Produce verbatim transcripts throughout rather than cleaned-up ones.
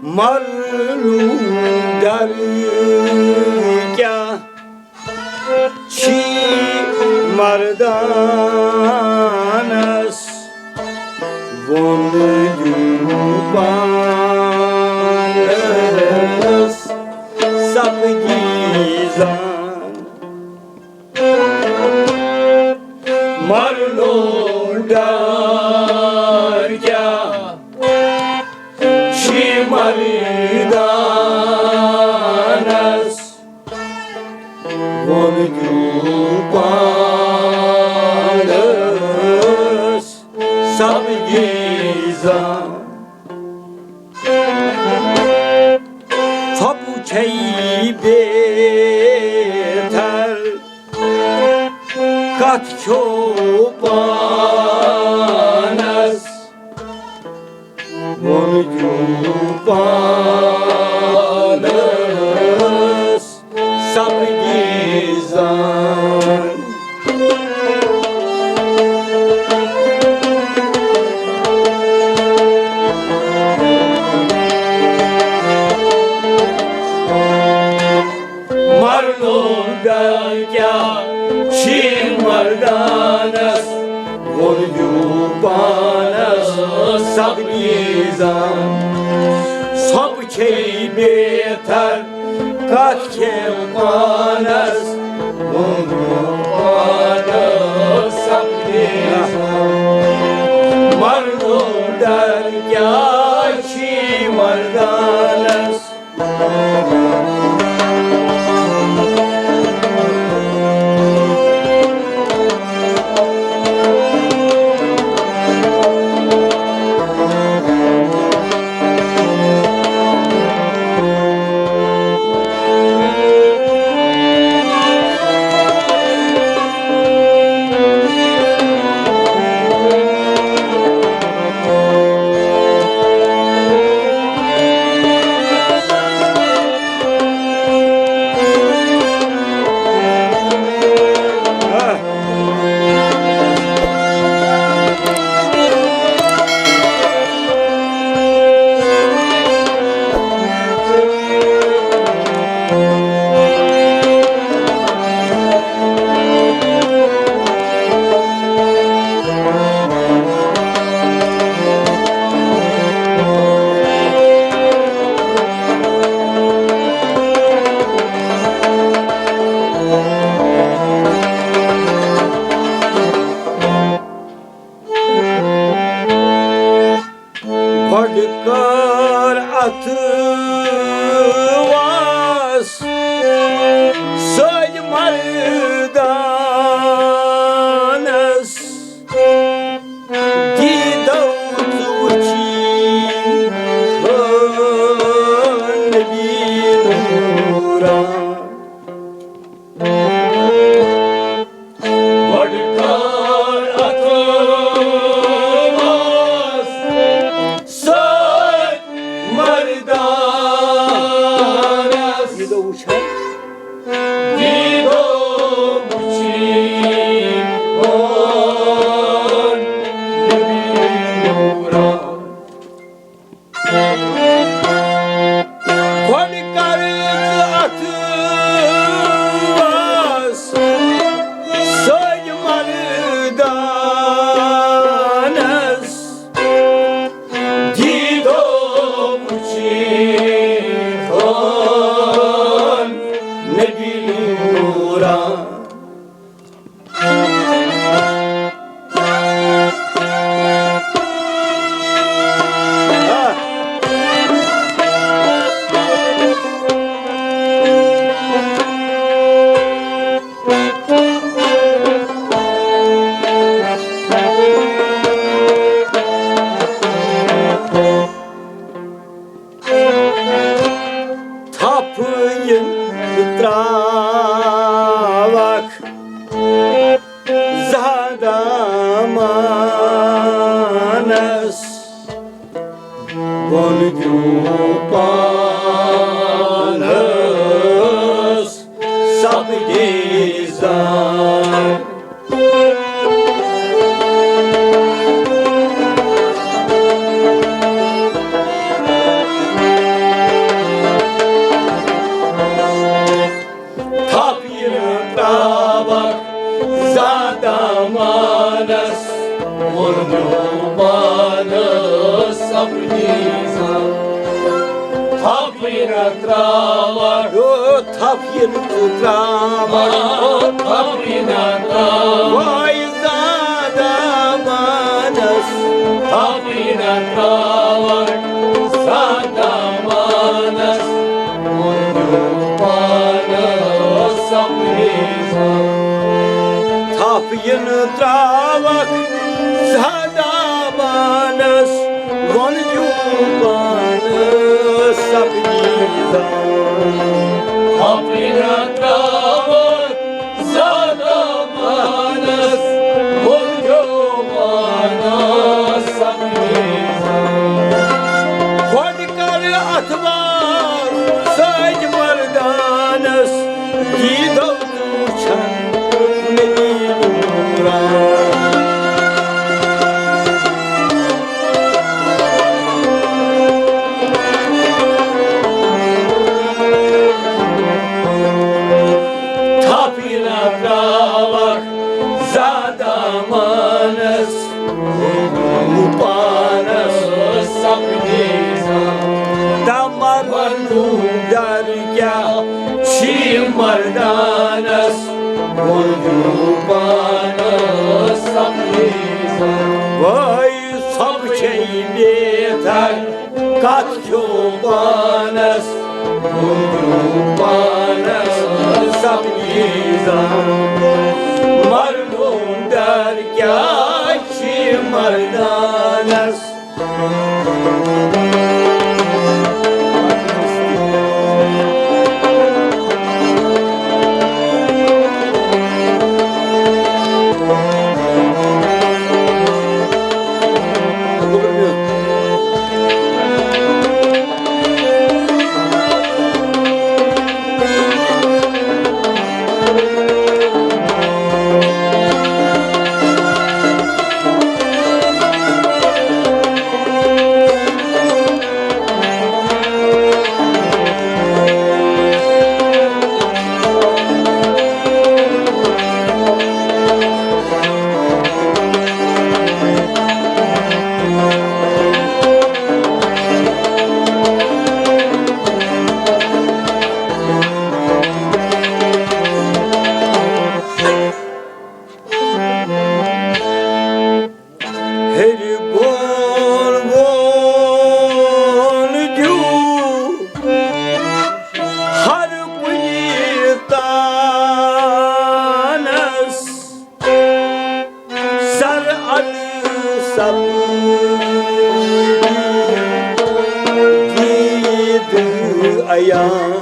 مَرنُک ڈَر کیٛاہ چھی مَردانَس، ووٚن دیو پانَس سَپدی زان۔ مَرنُک ڈَر کیٛاہ چھی مَردانَس، ووٚن دیو پانَس سَپدی زان۔ ژھۄپہٕ چھے بیتھر، کتھ کھیوٚو پانس، ووٚن دیو پانس سَپدی زان۔ مَرنُک ڈَر کیٛاہ چھی مَردانَس، ووٚن دیو پانَس سَپدی زان۔ ژھۄپہٕ چھے بیتھر، کتھ کھیوٚو پانس، ووٚن دیو پانس سَپدی زان۔ مَرنُک ڈَر کیٛاہ چھی مَردانَس۔ گۄڈٕ کر اتھ واس سۭتۍ مردانس، دیٖدو ژٕ وٕچھی نبی نورا۔ گۄڈٕ کر اتھ واس سۭتۍ مردانس۔ یہِ گوٚو وٕچھان۔ یہِ گوٚو وٕچھِتھ نبی نورا۔ گۄڈٕ کر ژٕ اتھ واس سۭتۍ مردانس، دیٖدو وٕچھِتھ نبی نورا۔ تھپھ یِم تراوکھ زہاں دامانس، بۄن دیو پانس سپدی زان۔ ترٛاوَکھ۔ یو تھپھ یِنہٕ ژٕ ترٛاوَکھ۔ آ، تھپھ یِنہٕ ترٛاوَکھ۔ وای زادا مانس۔ تھپھ یِنہٕ ترٛاوَکھ۔ زادا مانس۔ وۄنۍ دیُت پانس سپنے۔ تھپھ یِنہٕ ترٛاوَکھ۔ زادا مانس۔ وۄنۍ دیُت پانس سپنے۔ تھپھ یِنہٕ ترٛاوَکھ۔ زادا مانس۔ وۄنۍ دیُت پانس سپنے۔ گۄڈٕ کر اتھ وار سۭتۍ مردانس۔ دیٖدو وٕچھن نبی نورا۔ تھپھ یِنہٕ ترٛاوَکھ۔ زادا مانس۔ پانس سپنے۔ دمر ونُن ڈر کیٛاہ چھی مردانس۔ وۄنۍ دیُت پانس سپنے۔ وٲے سۄبہٕ چھے بیتر۔ کتھ کھیوٚو پانس، وۄنۍ دیُت پانس سپنے۔ مرنُک ڈر کیٛاہ چھی مردانس۔ ہیٚرِ بۄن وۄن دیُت ہر کُنہِ تانس۔ سر ادٕ سپُد دیٖدٕ عیان۔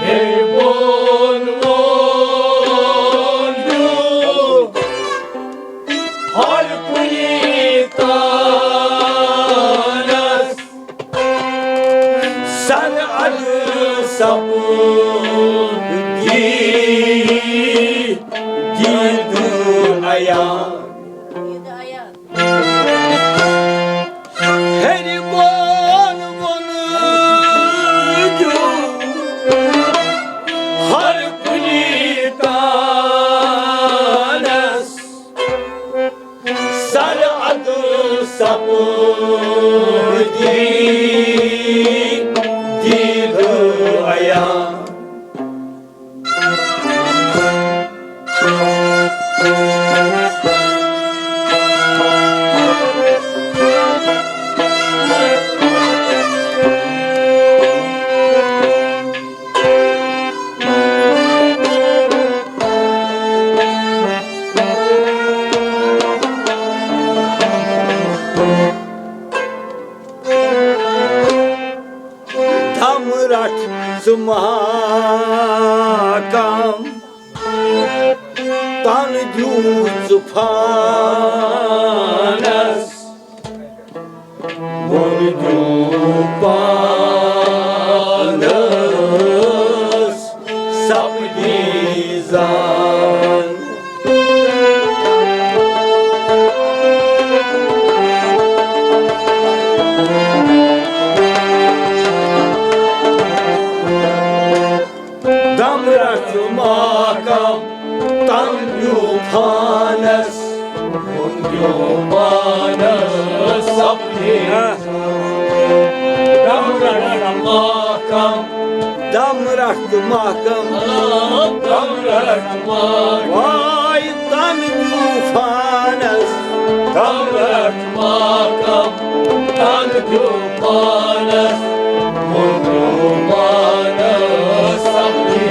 ہے بۄن وۄن دیُت ہر کُنہِ تانس۔ سر ادٕ سپُد دیٖدٕ عیان۔ ہیٚرِ بۄن وۄن دیُت ہر کُنہِ تانس۔ سر ادٕ سپُد دیٖدٕ عیان۔ دم رٹھ ژٕ ماکام، تن دیُت ژٕ پانس۔ وۄنۍ دیُت پانس سپدی زان۔ دم رٹھ ماکم تن دیُت پانس، وۄنۍ دیُت پانس سپدی۔ دم رٹھ محکم، دم رٹھ محکم۔ واے تن طوفانس، دم رٹھ محکم، تن طوفانس، ووٚن طوفانس سختی۔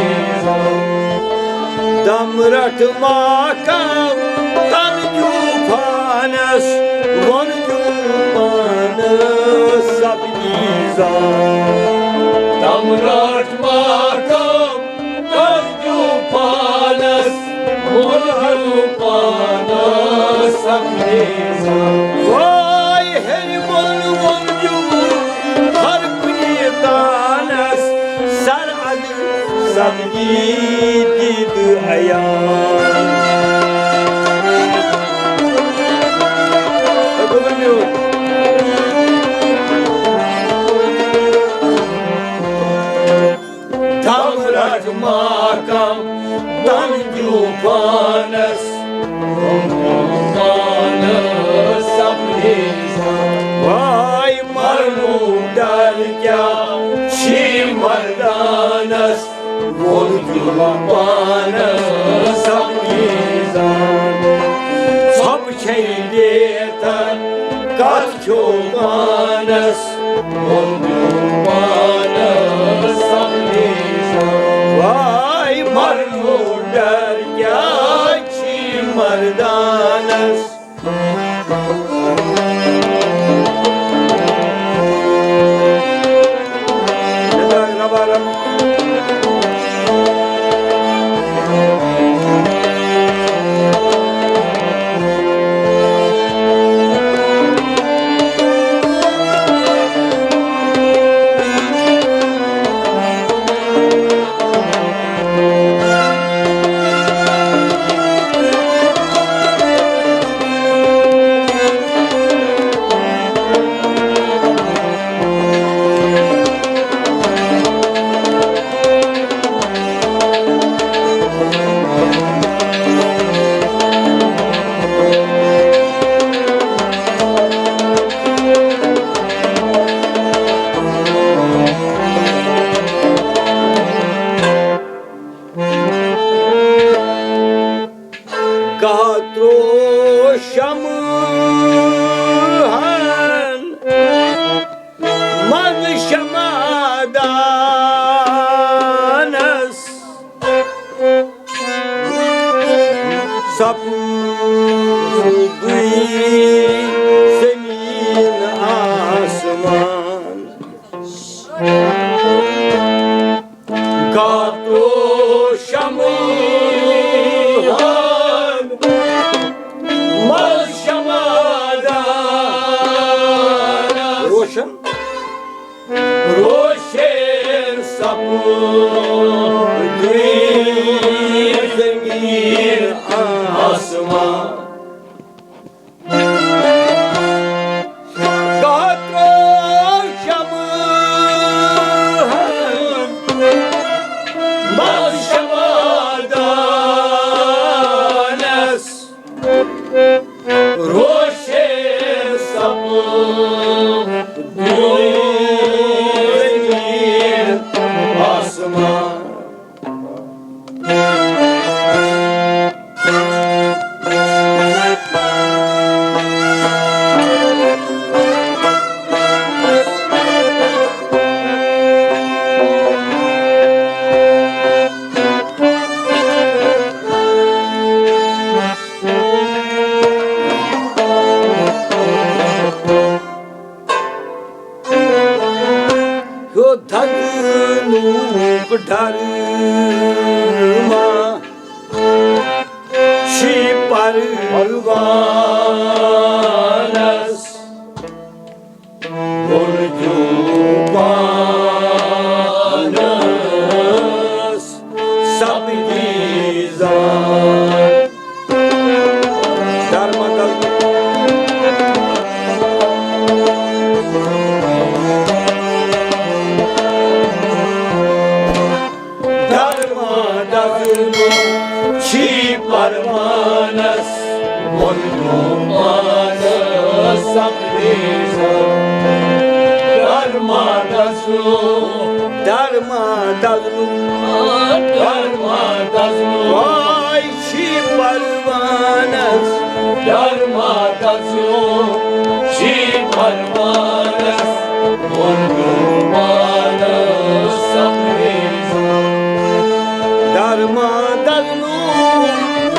دم رٹھ محکم، تن طوفانس، ووٚن طوفانس سختی۔ دم رٹھ محکم، تن طوفانس، ووٚن طوفانس سختی۔ واے ہیٚرِ بۄن ووٚن ہر کُنہِ دانس، سر ادٕ سختی دید عیان۔ دم رٹھ محکم، تن طوفانس، طوفانس سختی۔ واے مرنُک ڈر کیٛاہ چھی مردانس، ووٚن طوفانس سختی۔ ژھۄپہٕ کھیٚیہِ بیتر، کتھ کھیوٚو پانس، ووٚن طوفانس سختی۔ واے مرنُک ڈر کیٛاہ چھی مردانس۔ گاہ ترٛوو شمعہٕ ہن منٛز شمع دانس، سپُدٕے زمیٖن آسمان۔ گاہ ترٛوو شمعہٕ ہن منٛز شمع دانس۔ روشن۔ روشن سپُدٕے زمیٖن آسمان۔ گاہ ترٛوو شمعہٕ ہن منٛز شمع دانس۔ روشن سپُدٕے زمیٖن آسمان۔ ہیوٚت دَگنُک ڈَر ما چھی پروانَس، ووٚن طوفانَس سپدی زان۔ درمدل۔ درمدل چھی پروانس، ووٚن طوفانس سپدی زان۔ درما دزنو، درما دزنو، درما دزنو۔ واے چھی پروانس، درما دزنو، چھی پروانس، ووٚن دیو پانس سپریزا۔ درما دزنو،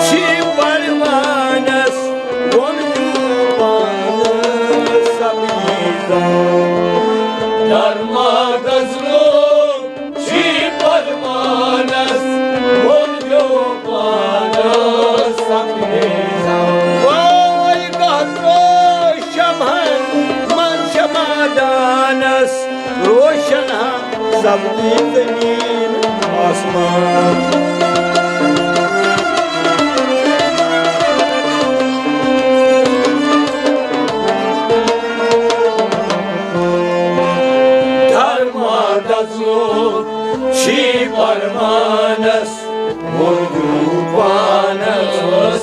چھی پروانس، ووٚن دیو پانس سپریزا۔ درما دزنو، چھی پروانس، ووٚن دیو پانس سپریزا۔ واے گہہ تروو شمعن منٛز شمعدانس، روشن ہا سپدی زمین آسمان۔ درما دزنو، چھی پروانس، ووٚن دیو پانس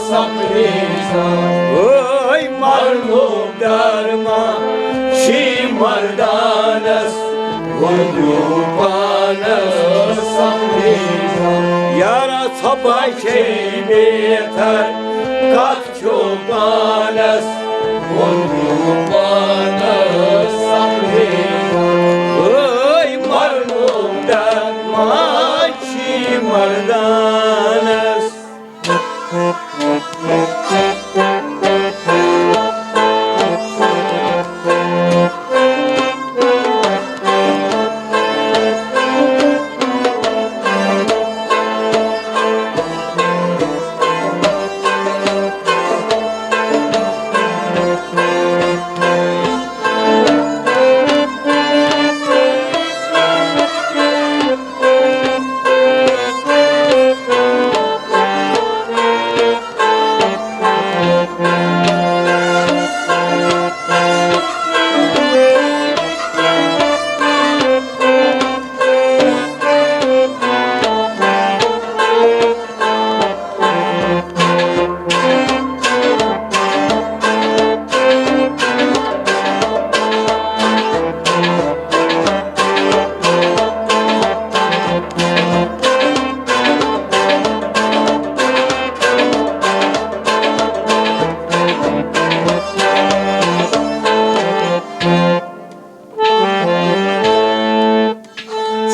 سپریزا۔ واے مرنُک درما، چھی مردانس، ووٚن دیو پانس سپریزا۔ یارا ژھۄپہٕ چھے بیتھر، کتھ چھو پانس، ووٚن دیو پانس سپریزا۔ واے مرنُک درما، چھی مردانس۔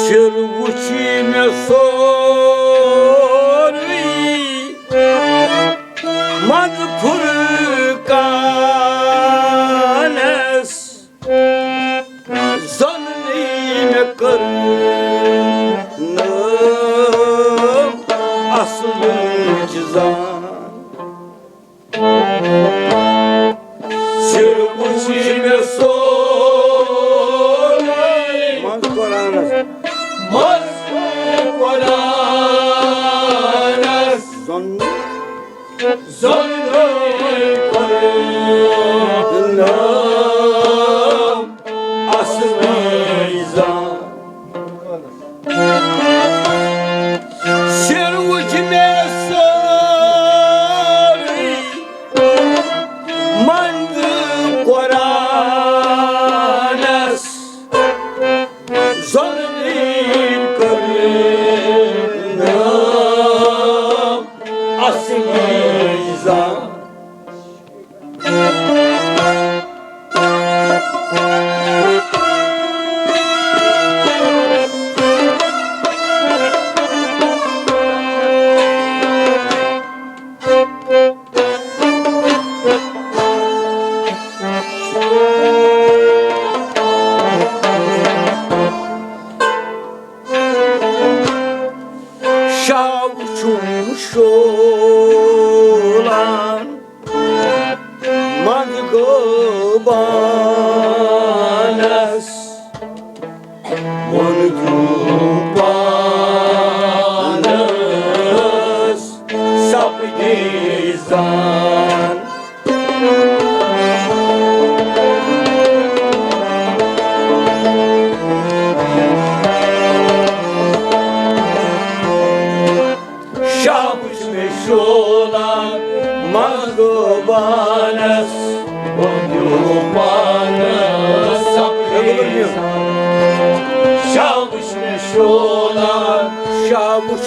چِر وُچھی مےٚ سورُے منٛزٕ فرقانس، زن نٔے مےٚ کٔر نٲم اصلٕچ زان۔ چِر وُچھی مےٚ سورُے منٛزٕ قرآنس۔ منٛزٕ قرآنس۔ زن، زن نٔے کٔر نٲم اصلٕچ زان۔ چِر وُچھ مےٚ سورُے منٛزٕ قرآن۔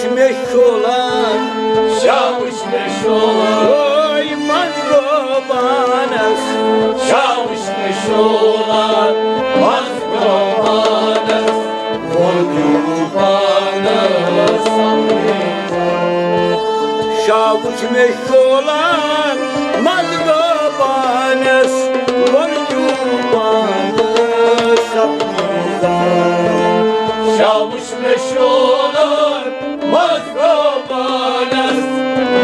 مےٚ شولان، شاہ وٕچھ مےٚ شولان۔ وٲے منٛز گوٚو پانس، شاہ وٕچھ مےٚ شولان۔ منٛز گوٚو پانس، ووٚن دیوٗ پانس سمجھ۔ شاہ وٕچھ مےٚ شولان، منٛز گوٚو پانس، ووٚن دیوٗ پانس سمجھ۔ شاہ وٕچھ مےٚ شولان، منٛز گوٚو پانس،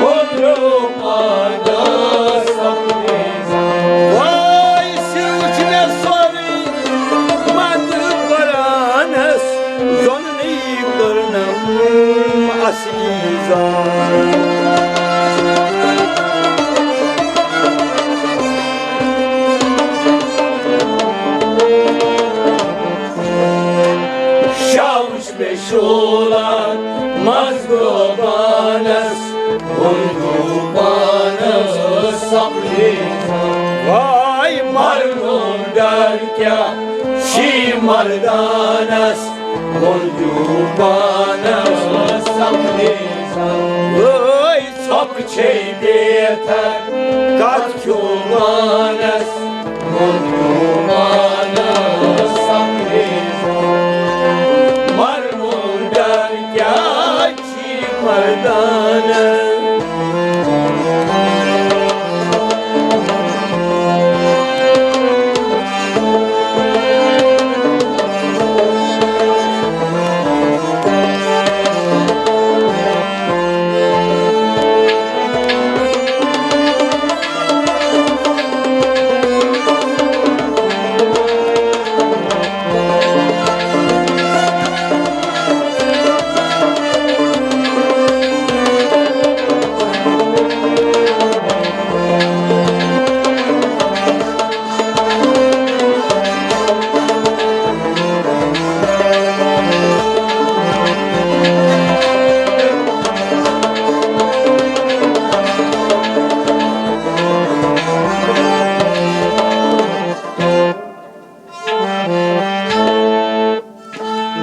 ووٚن دیوٗ پانس سمجھ۔ وٲے سیوٚچھ مےٚ سورُے، منٛز قرآنس، زوٚن یی کٔرنم اصلی زان۔ شاہ وٕچھ مےٚ شولان، منٛز گوٚو پانس، ووٚن دیوٗ پانس سمجھ۔ واے مرنُک ڈر کیٛاہ چھی مردانس، ووٚن دیوٗ پانس سمجھ۔ وٲے ژھۄپہٕ چھے بہتر، کتھ کھیوٚو پانس، ووٚن دیوٗ پانس سمجھ۔ مرنُک ڈر کیٛاہ چھی مردانس۔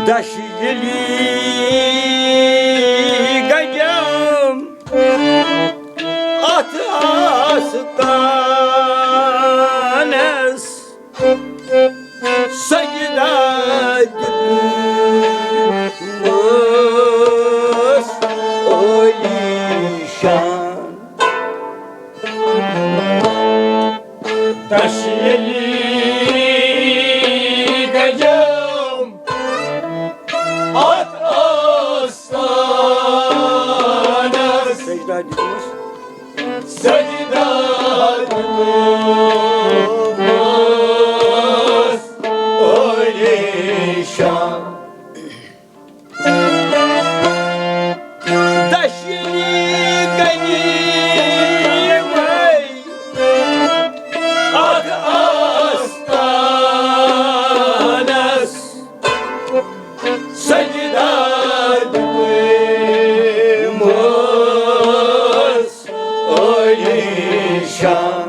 دَشہِ ییٚلی گنٛجم اَتھ آستانس، سجدہ دیُتمس عٲلی شان۔ دَشہِ ییٚلی گنٛجم اَتھ آستانس، سجدہ دیُتمس۔ سجدہ دیُتمس عٲلی شان۔ دَشہِ ییٚلی گنٛجم اَتھ آستانس، سجدہ دیُتمس عٲلی شان۔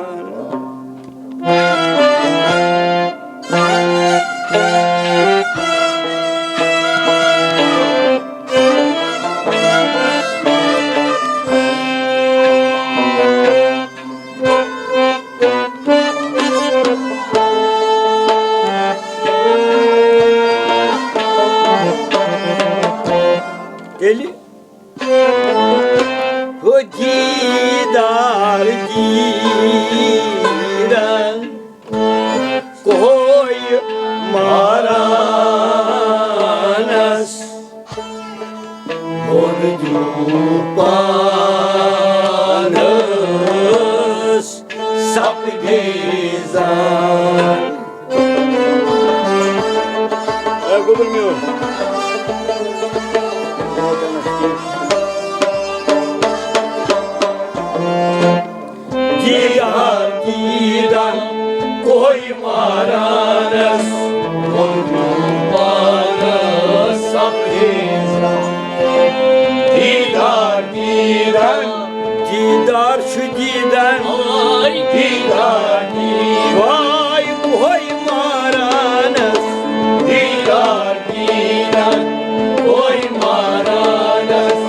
تیٚلہِ ہُہ دیٖدار دیٖدن کوہِ مارانس، ووٚن دیوٗ پانس سپدے زان۔ اے گوٚبُر میون۔ دیٖدار دیٖدن کوہِ مارانس، ووٚن دیوٗ پانس سپدے زان۔ دیٖدار دیٖدن، دیٖدار چھُ دیٖدن۔ آے۔ دیٖدار دیٖدن۔ واے کوہِ مارانس۔ دیٖدار دیٖدن کوہِ مارانس۔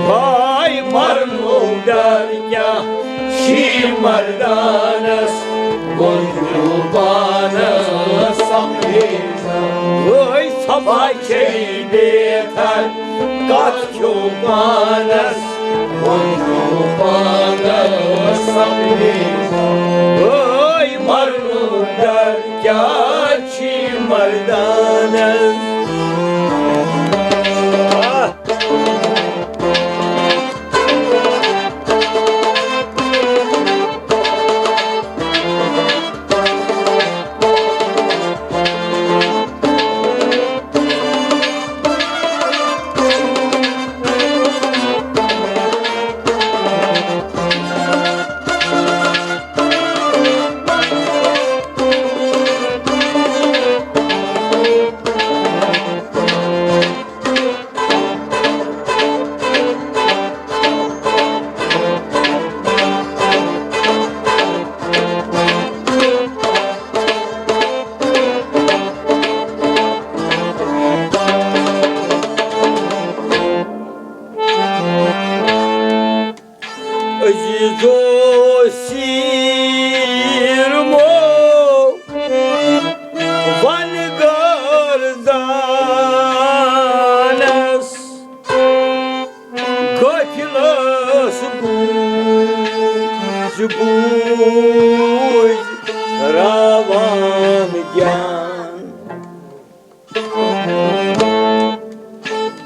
وای مرنُک ڈر کیٛاہ چھی مردانس، ووٚن دیو پانس سمجھے۔ وٲے صفا چھے بہتر کتھ کھیو پانس، ووٚن دیو پانس سمجھے۔ وٲے مرنُک ڈر کیٛاہ چھی مردانس۔ آہ۔ عزیزو سیرمو ون گردانس، قٲفلس بوٗز، بوٗز راوان گیان۔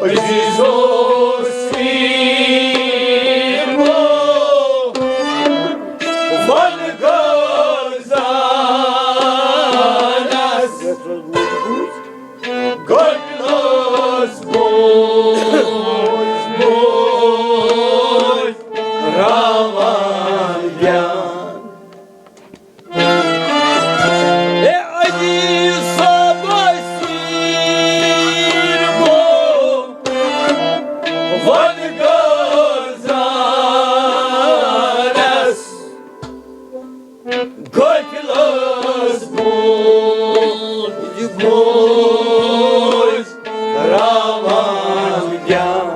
عزیزو سیرمو ون گردانس، قٲفلس بوٗز، بوٗز راوان گیان۔ اے عزیز صٲب سیرمو ون گردانس، قٲفلس بوٗز، بوٗز راوان گیان۔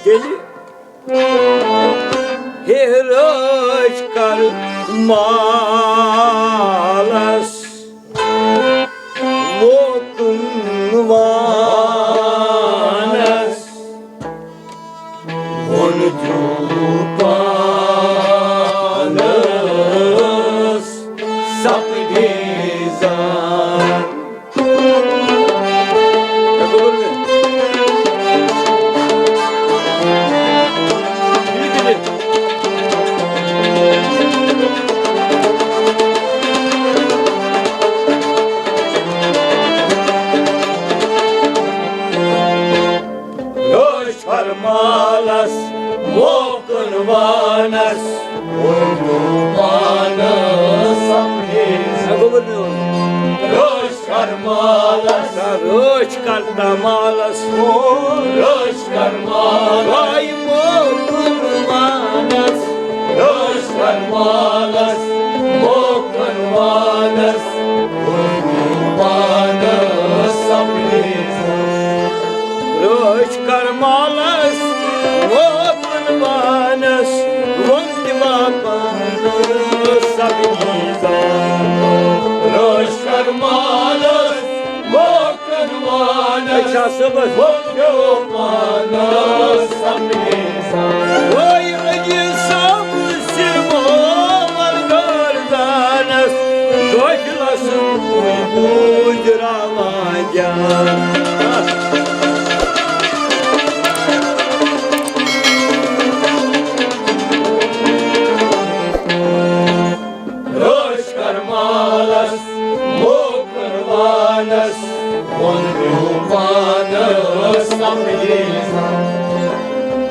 تیٚلہِ ہے رٲچھ کر مالس، موکُن وانس، ووٚن دیو پانس سپدے زان۔ رٲچھ کر مالس، موکُن وانس، ووٚن دیو پانس سپدے زان۔ رٲچھ کر مالس، رٲچھ کر تہ مالس، رٲچھ کر مالس، آے موکُن وانس۔ رٲچھ کر مالس، موکُن وانس، ووٚن دیو پانس سپدے زان۔ رٲچھ کر مالس، موکُن وانس، ووٚن دیو پانس سپدے زان۔ رٲچھ کر مالس، موکُن وانس، اچھا، صُبحس۔ ووٚن دیو پانس سپدے زان۔ وٲے عزیز صٲب سیرمو ون گردانس، قٲفلس بوٗز، بوٗز راوان گیان۔ رٲچھ کر مالس، موکُن وانس، ووٚن دیو پانس سپدے زان۔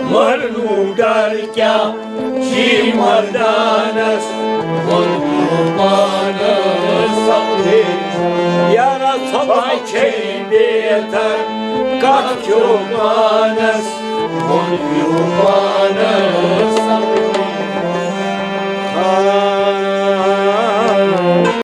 مرنُک ڈر کیٛاہ چھی مردانس، ووٚن دیو ژھۄپہٕ چھے بیتھر، کتھ کھیوٚو پانس، ووٚن پیوٚو پانس۔